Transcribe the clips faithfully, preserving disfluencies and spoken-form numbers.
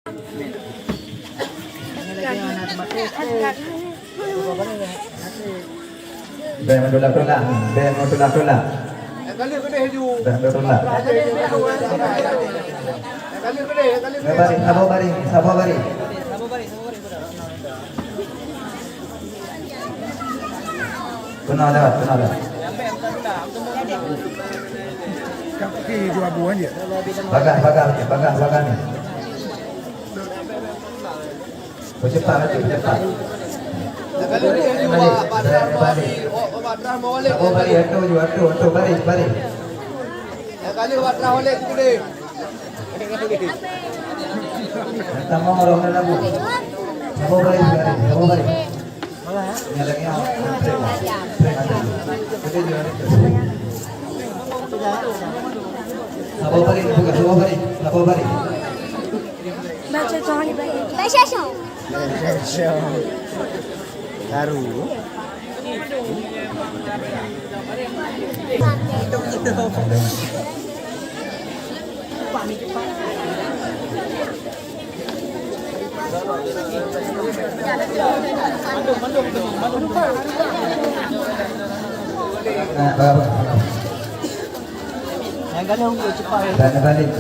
Bèk meutulak-tulak, bèk meutulak-tulak. Bèk meutulak. Saboh baréng, saboh baréng, saboh baréng. Keunoe lewat, keunoe lewat. Bagah, bagah, bagah, bagah ni. Peucepat laju, peucepat. Balik, balik, balik. Saboh baréng, atoe ju, atoe, atoe, baréng, baréng. Tamong roh dalam. Saboh baréng, baréng, saboh baréng. Nyang lagèe nyoe, trek, trek atoe. Saboh baréng, buka, saboh baréng, saboh baréng. Baca doa ni bagi. Baca doa. Baru. Nah, bawa, bawa. Yang galau tu cepat. Dah balik.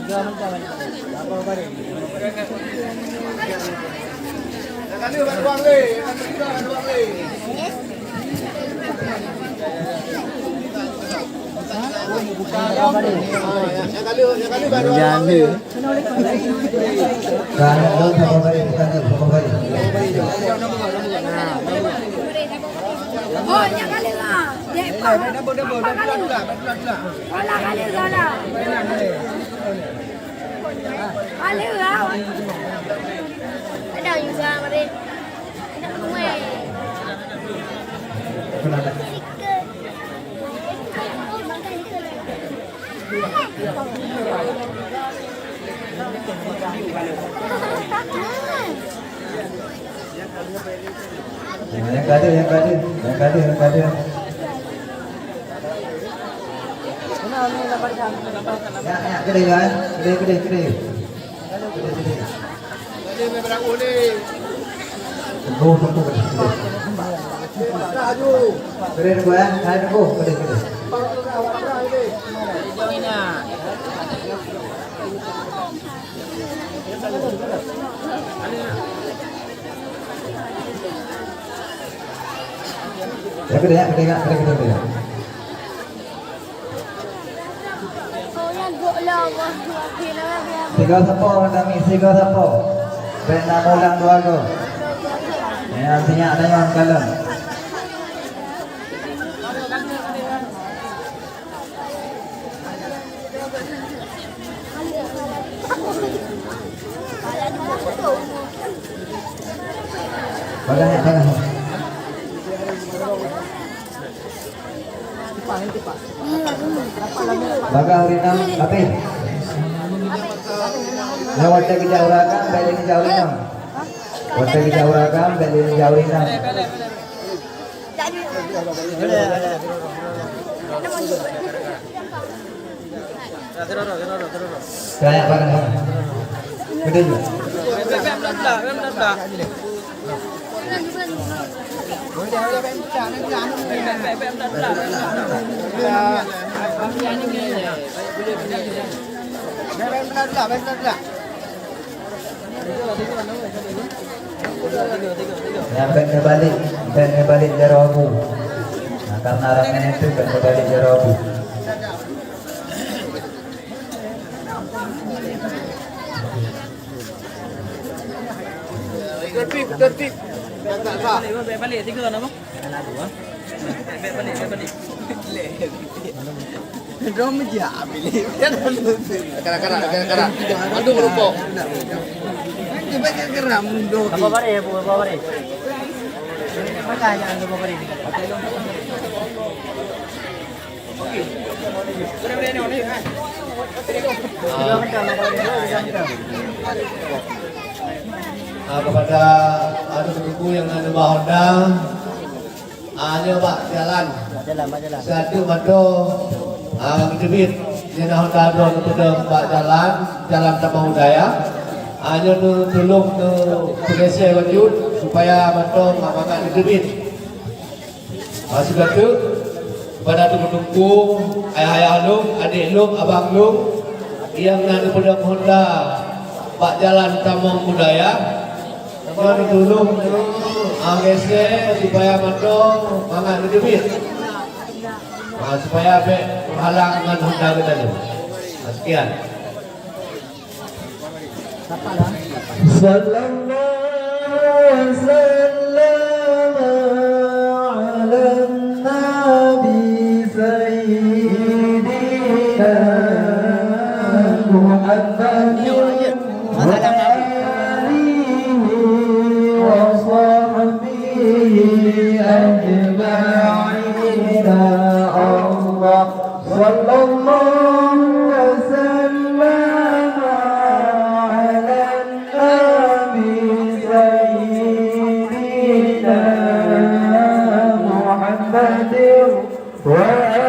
Jangan. Oh, nyan ka lheueh ah. Dek Pang. Ka lheueh ah. Ka lheueh ah. Ada juga, mari. Nak kue. Nyang ka deuh, nyang ka deuh, nyang ka deuh, nyang ka deuh. Ya, ya, keudeh, ya. Keudeh, keudeh, keudeh. Tunggu, tunggu, tunggu. Beri tunggu ya, saya tunggu, beri, beri. Ya, beri ya, beri ya, beri, beri, beri. Sigoe sapo ngon kami, sigoe sapo. Bèk na mulang dua goe. Ya, sinyak na ngon kalon. Bagah, bagah. Bagah ureueng inong, tapi. Nyoe watèe geujak ureueng agam, bèk lé geujak ureueng inong. Watèe geujak ureueng agam, bèk lé geujak ureueng inong. Kayak barang-barang. Gede juga. Ya, bèk neubalek, bèk neubalek jaroe bu. Nah, karena ramè nyan teuh bèk neubalek jaroe bu. Tertib, tertib. Bèk, bèk, bèk. Dua meuja bilik. Kara, kara, kara, kara. Mandum meureumpok. Cuba gerak mundur. Apa baré, Bu? Apa baré? Makanya anda apa baré? Dua benda ni, ni, ha. Dua benda, dua benda. Ah, kepada aneuk teungku nyang na neuba Honda, ah, nyoe bak jalan. Bak jalan, bak jalan. Satu moto, ah, geuteubiet. Nyoe na Honda droe neupeudong bak jalan, jalan Taman Budaya. Ah, nyoe tu tulông tu peugésie bacut supaya moto mangat geuteubiet. Maksud keu kepada teungku-teungku, ayah-ayah lôn, adék lôn, abang lôn, nyang na neupeudong Honda bak jalan Taman Budaya, nyoe tulông, ah, geusé supaya moto mangat geuteubiet. Ah, supaya bèk meuhalang ngon Honda geutanyoe. Ah, sekian. صلى الله وسلم على النبي سيدنا محمد وآله وصحبه أجمعين. الله صلى الله وسلم على النبي سيدنا